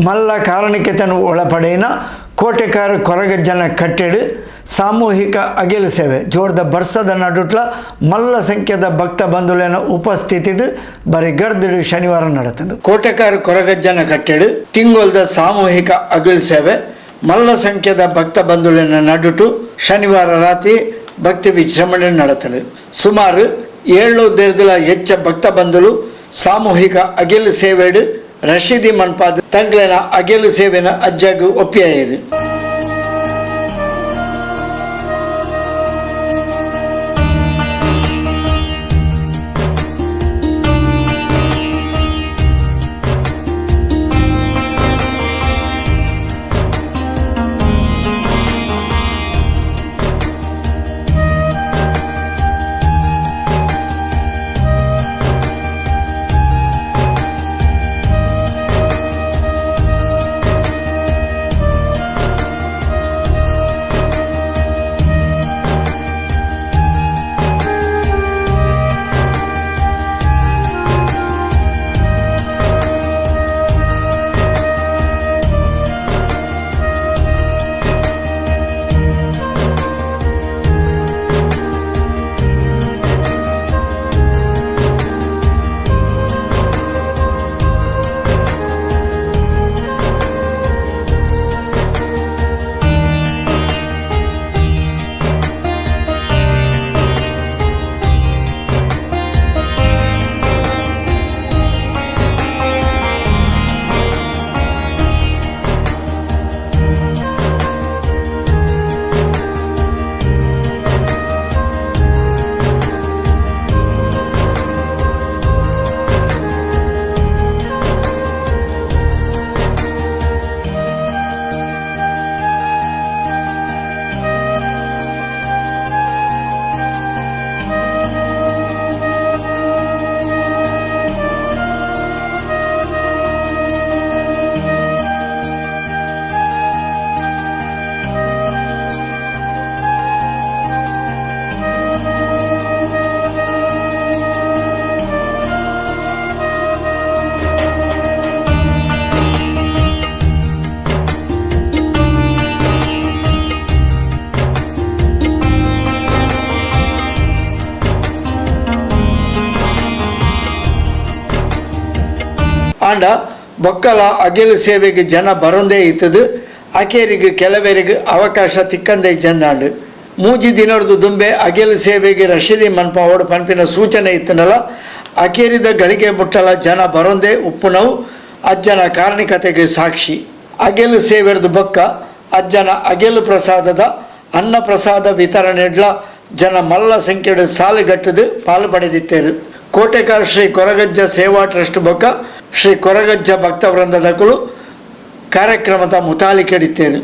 ಮಲ್ಲ ಕಾರಣಿಕೆತನು ಒಳಪಡೆಯಿನ ಕೋಟೆಕಾರ ಕೊರಗಜ್ಜನ ಕಟ್ಟೆಡು ಸಾಮೂಹಿಕ ಅಗೆಲು ಸೇವೆ ಜೋರ್ದ ಬರ್ಸದ ನಡುಟ್ಲ ಮಲ್ಲ ಸಂಖ್ಯೆದ ಭಕ್ತ ಬಂಧುಲೇನ ಉಪಸ್ಥಿತಿಡು ಬರಿ ಗರ್ದಿಡು ಶನಿವಾರ ನಡತನು. ಕೋಟೆಕಾರ ಕೊರಗಜ್ಜನ ಕಟ್ಟೆಡು ತಿಂಗೊಲ್ದ ಸಾಮೂಹಿಕ ಅಗಲು ಸೇವೆ ಮಲ್ಲ ಸಂಖ್ಯೆದ ಭಕ್ತ ಬಂಧುಲೇನ ನಡುಟು ಶನಿವಾರ ರಾತ್ರಿ ಭಕ್ತಿ ವಿಜೃಂಭಣೆ ನಡತನು. ಸುಮಾರು 7 ದೇರ್ದಲ ಹೆಚ್ಚ ಭಕ್ತ ಬಂಧುಲು ಸಾಮೂಹಿಕ ಅಗೆಲು ಸೇವೆಡು ರಶೀದಿ ಮನ್ಪಾದ್ ತಂಗ್ಲೆನ ಅಗೆಲು ಸೇವೆನ ಅಜ್ಜಗ್ ಒಪ್ಪಿಯಾಯಿರು. ಆಂಡ ಬೊಕ್ಕಲ ಅಗೆಲು ಸೇವೆಗೆ ಜನ ಬರೊಂದೇ ಇತ್ತದು. ಅಕೇರಿಗೆ ಕೆಲವರಿಗೆ ಅವಕಾಶ ತಿಕ್ಕಂದೇ ಜಂದಾಂಡು. 3 ದಿನರ್ದು ದುಂಬೆ ಅಗೆಲು ಸೇವೆಗೆ ರಶೀದಿ ಮನ್ಪಾವೋಡು ಪನ್ಪಿನ ಸೂಚನೆ ಇತ್ತನಲ್ಲ, ಅಕೇರಿದ ಗಳಿಗೆ ಮುಟ್ಟಲ ಜನ ಬರೊಂದೇ ಉಪ್ಪುನವು ಅಜ್ಜನ ಕಾರ್ಣಿಕತೆಗೆ ಸಾಕ್ಷಿ. ಅಗೆಲು ಸೇವೆರ್ದು ಬೊಕ್ಕ ಅಜ್ಜನ ಅಗೆಲು ಪ್ರಸಾದದ ಅನ್ನ ಪ್ರಸಾದ ವಿತರಣೆಡ್ಲ ಜನ ಮಲ್ಲ ಸಂಖ್ಯೆಡು ಸಾಲುಗಟ್ಟದು ಪಾಲು ಪಡೆದಿತ್ತೇರು. ಕೋಟೆಕಾರ್ ಶ್ರೀ ಕೊರಗಜ್ಜ ಸೇವಾ ಟ್ರಸ್ಟ್ ಬೊಕ್ಕ ಶ್ರೀ ಕೊರಗಜ್ಜ ಭಕ್ತ ವೃಂದದಕುಲು ಕಾರ್ಯಕ್ರಮದ ಮುತಾಲಿಕೆಡಿತ್ತೇರು.